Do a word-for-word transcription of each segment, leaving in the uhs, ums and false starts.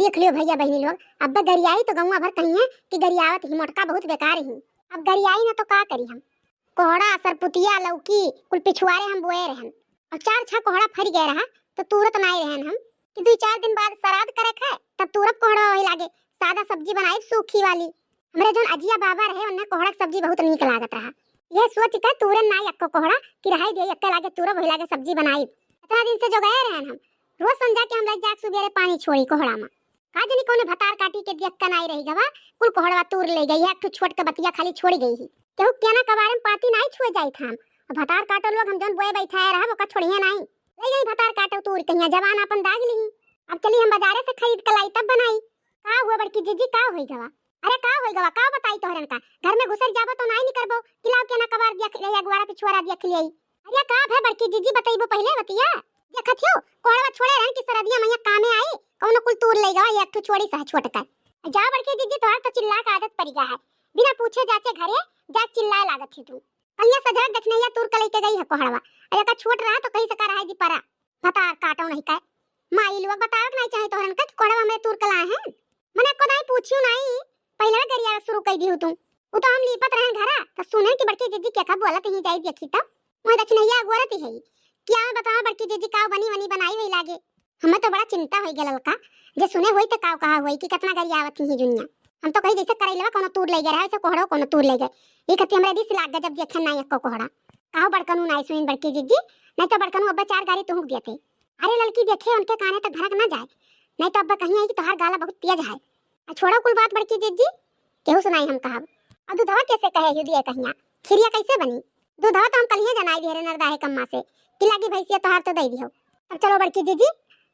देख लियो भइया बहिनी लोग, अब गरियाई तो गौवा भर कहिहैं कि गरियावत ही मोटका बहुत बेकार ही। अब गरियाई ना तो का करी हम? कोहड़ा, सरपुतिया, लौकी कुल पिछुआरे हम बोए रहन। अब चार छह कोहड़ा फरि गए रहा तो तूरत नाई रहन हम कि दुइ चार दिन बाद सराध करे क है, तब तूरब कोहड़ा वही लागे, सादा सब्जी बनाइब सूखी वाली। हमरे जौन अजिया बाबा रहे, उन्हें कोहड़ा के सब्जी बहुत नीक लागत रहा। यह सोचि के तूरे नाई एक्को कोहड़ा कि रहाई दे, एक्के लागे तूरब, वही लागे सब्जी बनाइब। इतना दिन से जो गए रहन हम, रोज संझा के हम लइ जाके सुबेरे पानी छोड़ी कोहड़ा में। का जनी कौने भतार काटी के दियक्का नाई रही गवा, कुल कोहड़वा तूर ले गई है, एक ठो छोट के बतिया खाली छोड़ी गई ही। केहू केना कबारे में पाती नाई छुए जाइत हम। अब भतार काटो लोग, हम जौन बोए बैठाए रहब, ओका छोड़िए नाई। ले गई भतार काटो तूर कहिया, जबान आपन दाग ली। अब चली हम बाजारे से खरीद के लाई तब बनाई। का हुआ बड़की जीजी, का होई गवा? अरे का होई गवा, का बताई तोहरन का? घर में घुसर जाबो तो नाई निकरबो कि लाओ केना कबार दिया खिले, अगवारा पिछुआरा दिया खिले। अरे का भे बड़की जीजी, बतइबो पहिले बतिया। देखत हियो, कोहड़वा छोड़े रहन कि सरदिया मइया कामे आई, कौनो कुल तूर ले गवा, एक ठो छोड़ी सह छोट का। जा बड़की जीजी, तोहार तो चिल्ला के आदत पड़ी गा है, बिना पूछे जाचे घरे जा चिल्लाए लागत ही तू। कहिया सजरक दक्षिणैया तूर के लइके गई है कोहड़वा, अरे का छोट रहा तो कहीं से का रहा जी परा। भतार काटो नहीं का। माई लोग बतावे के नहीं चाहे तोहरन का कि कोहड़वा हमरे तूर के लाए हैं। मने को दाई पूछियो नहीं, पहिले गरिया शुरू कई दिहु तू। उ तो हम लीपत रहन घरा, त सुने कि बड़की जीजी के का बोलत ही, जाई देखी तब। वहाँ दक्षिणैया अगोरत ही है। क्या मैं बतावा बड़की जीजी का बनी वनी बनाई वही लागे। हमें तो बड़ा चिंता होई गया ललका, जे सुने होई त का कहा होई कि कितना गरियावत ही जुनिया। हम तो कही जैसे करैलवा कोनो तूर ले गए रहे, वैसे कोहड़ो कोनो तूर ले गए। ये कति हमरे दिस लाग गए जब देखे ना एको कोहड़ा। काहो बड़कनू नाई सुनिन बड़की जीजी, नहीं तो बड़कनू अब्बा चार गारी तुहुक देते। अरे ललकी देखे उनके काने तक भड़क ना जाए, नहीं तो अब्बा कहीं आई कि तोहार गाला बहुत तेज है। आ छोड़ो कुल बात बड़की जीजी, केहू सुनाई हम कहब। और दूधवा कैसे कहे हियो दिए कहिया, खीरिया कैसे बनी? दूधवा तो हम कलिए जनाई दिए रे नरदाहे कम्मा से, कि लागी भैंसिया तोहार तो दे दियो। अब चलो बड़की जीजी,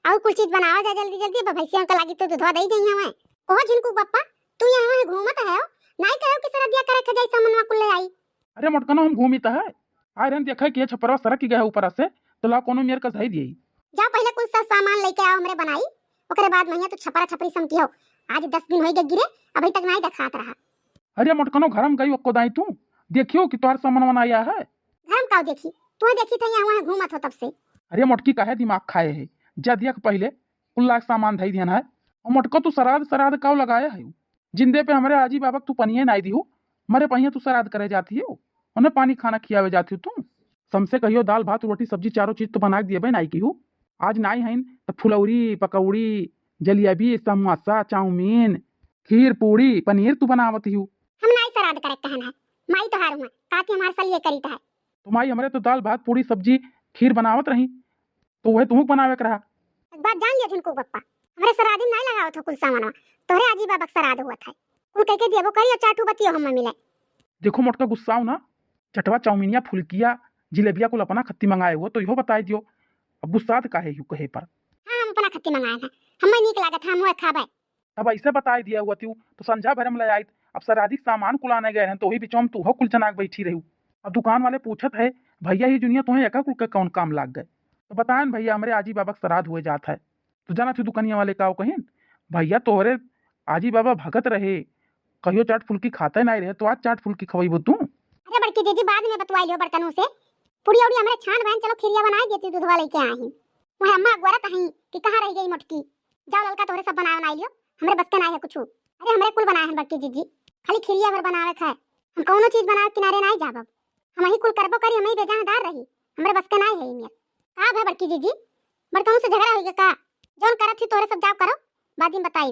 और कुल चीज बनावा जाए जल्दी जल्दी, अब भैंसिया उनका लागी तो दूधवा दे जाई हमें। ओहो झिनकू बप्पा, तू यहाँ है घूमत है, नाई कहो कि सरदिया करे के जाई सामनवा कुल ले आई। अरे मोटकनो, हम घूमी त है, आए रहन देखे कि ये छपरवा सरक गया है ऊपर से, तो ला कोनो मेर का धई दिए। जा पहले कुल सब सामान लेके आओ हमरे बनाई, ओकरे बाद महिया तू छपरा छपरी समकी हो। आज दस दिन होई गए गिरे, अभी तक नाई देखात रहा। अरे मोटकनो, घर में गई ओक्को दाई तू, देखियो कि तोहार सामान आया है। घर में काऊ देखी, तू देखी थे यहाँ वहाँ घूमत हो तब से। अरे मोटकी काहे दिमाग खाए है, जा दिया के पहले कुल्ला के सामान धई दिहन है। और मोटको तू सराध सराध काऊ लगाए है, जिंदे पे हमरे आजी बाबा के तू पनिये नाई दिहू, मरे पहिया तू सराध करे जाती हो, उन्हें पानी खाना खियावे जाती हो तू। समसे कहियो दाल भात रोटी सब्जी चारों चीज तो बना के दिए नाई की हूँ। आज नाई हईन त फुलौरी पकौड़ी जलेबी समोसा चाउमीन खीर पूड़ी पनीर तू बनावत ही हूँ। हम नाई सराध करे कहन है, माई तोहार हुआ, काकी हमार सलिए करीत है। तो माई हमरे तो दाल भात पूड़ी सब्जी खीर बनावत रही, तो वह तुहूँ बनावे के रहा। एक बात जान लिया झिनकू बप्पा, हमरे सराधी में नाई लगावत हो कुल सामानवा, तोहरे आजी बाबा के सराध हुआ था। कुल कह के दियबो करी और चार ठू बतियो हमें मिले। देखो मोटका गुस्साओ ना, चटवा चाउमीनिया फुलकिया जिलेबिया कुल अपना खत्ती मंगाए हुआ तो इहो बताए दियो। अब गुस्सात काहे हूँ कहे पर। हाँ हम अपना खत्ती मंगाए हैं, हमें नीक लागत है हम वह खाबे। तब ऐसे बताए दिया हुआ तू तो संझा भर में ले आइत। अब सराधी के सामान कुल आने गए हैं तो वही बिचवा में तू हो कुल जनाक बैठी रहू। अब दुकान वाले पूछत है भैया ही जुनिया तुम्हें एका कुल का कौन काम लाग गए? तो बताएन भैया हमरे आजी बाबा के सराध हुए जात है। तो जाना थी दुकानिया वाले काव कहिन, भैया तोहरे आजी बाबा भगत रहे, कहियो चाट फुल्की खाते नाई रहे, तो आज चाट फुल्की खवैबो तू? अरे बड़की जीजी बाद में बतवाई लियो बड़कनू से, पूड़ी औड़ी हमरे छान बहन चलो खीरिया बनाए देती दूधवा लेके आई। वह अम्मा अगवरत हई कि कहाँ रह गई मोटकी। जाओ ललका तोहरे सब बनाए बनाई लियो, हमरे बस के नाई है कुछ। अरे हमरे कुल बनाए हैं बड़की जीजी, खाली खीरिया भर बनावे के है। हम कौनो चीज बनावे किनारे नाई जाब। हम ही कुल करबो करी, हम ही बेजाहदार रही, हमरे बस के नाई है ई मेर। का भे बड़की जीजी, बड़कनू से झगड़ा होई गया का? जौन करत थी तोहरे सब जाओ करो, बाद में बताई।